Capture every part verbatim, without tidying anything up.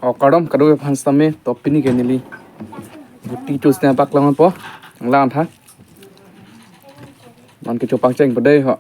O kardom kadokave aphan sitame, to pini ke neli buti chosne apak langponpo, langtha. Non kecho pangcheng padai ho.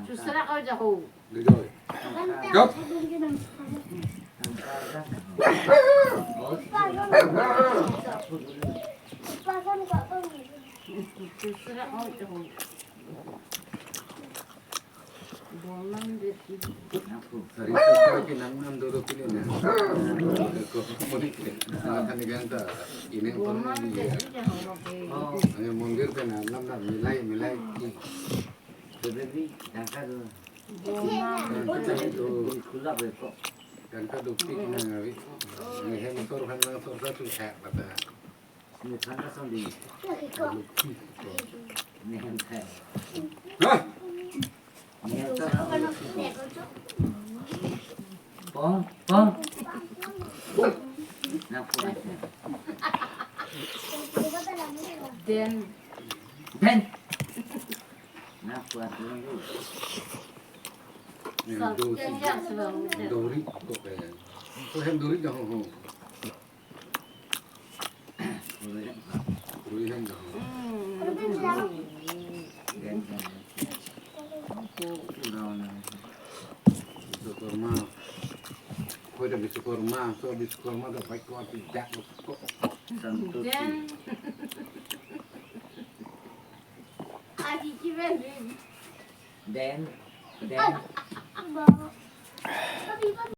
Chusra ko jaho. Chusra ko jaho. Sari sari ke nang nam dolo pini na. Ko muni ke. Nang kan gang ta ini pon ni ya. Ang mondir pe na nam nam milai milai ki. Jadi dangka do. Dangka do. Kulap ko. Dangka do pik na ngawi. Ni hem sor kan na sor sa tu sa pata. Hah? Den. Den. Dori ko kaya. Ko hem dori dah ho. Kurma, so Biswakarma do bhai ko ati jak lo. Santuti. Then, Aji kiben rin. Then, then,